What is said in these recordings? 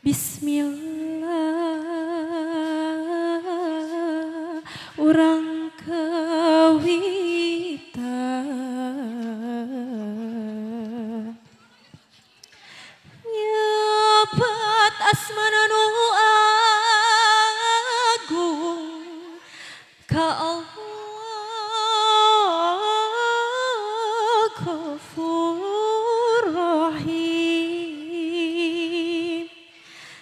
Bismillah urang kawitan. Nyebat asmana nu agung ka Allah Ghafur Rahim.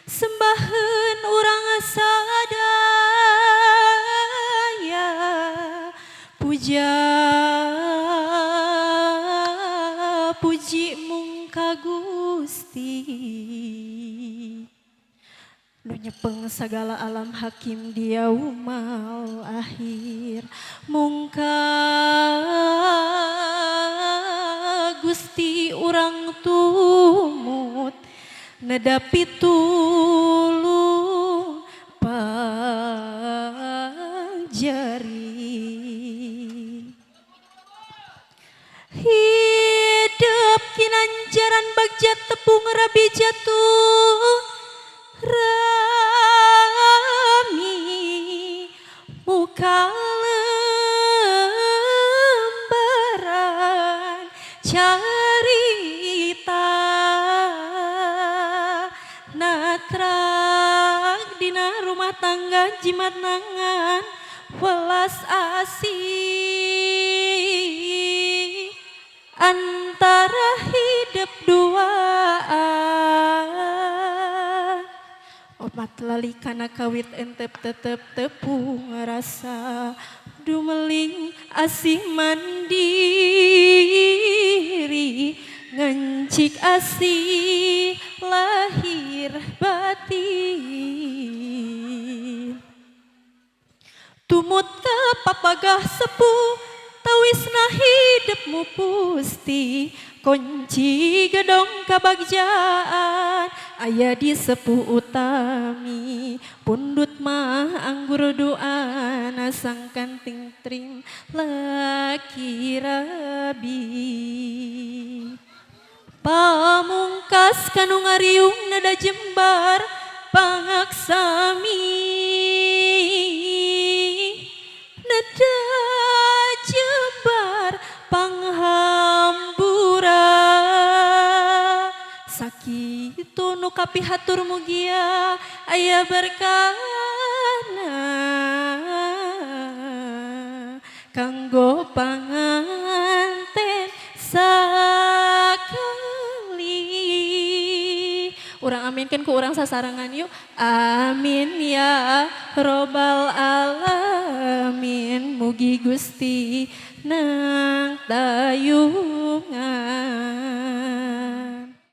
Sembaheun urang sadaya, puja puji mung ka Gusti nu nyepeng sagala alam, hakim di yaumal akhir. Mung ka Gusti urang tumut neda pitulung pangjari. Hidup kinanjaran bagja tepung rabi jatuh rami muka lembaran carita natrak dina rumah tangga, jimat nangan welas asih antara hidup duaan. Omat lali kana kawit entep tetep tepung rasa, dumeling asih mandiri, ngencik asih lahir batin. Tumut ka papagah sepuh, tawisna hidupmu pusti. Kunci gedong kabagjaan aya di sepuh utami. Pundut mah anggur doana sangkan tingtring laki rabi. Pamungkas kanu ngariung nada jembar pangaksami, nada jembar panghambura. Sakitu nu kapihatur, mugia aya berkahna kanggo panganten sakali. Urang aminkan ku urang sasarengan yuk. Amin ya robbal alamin. Mugi Gusti nang tayungan.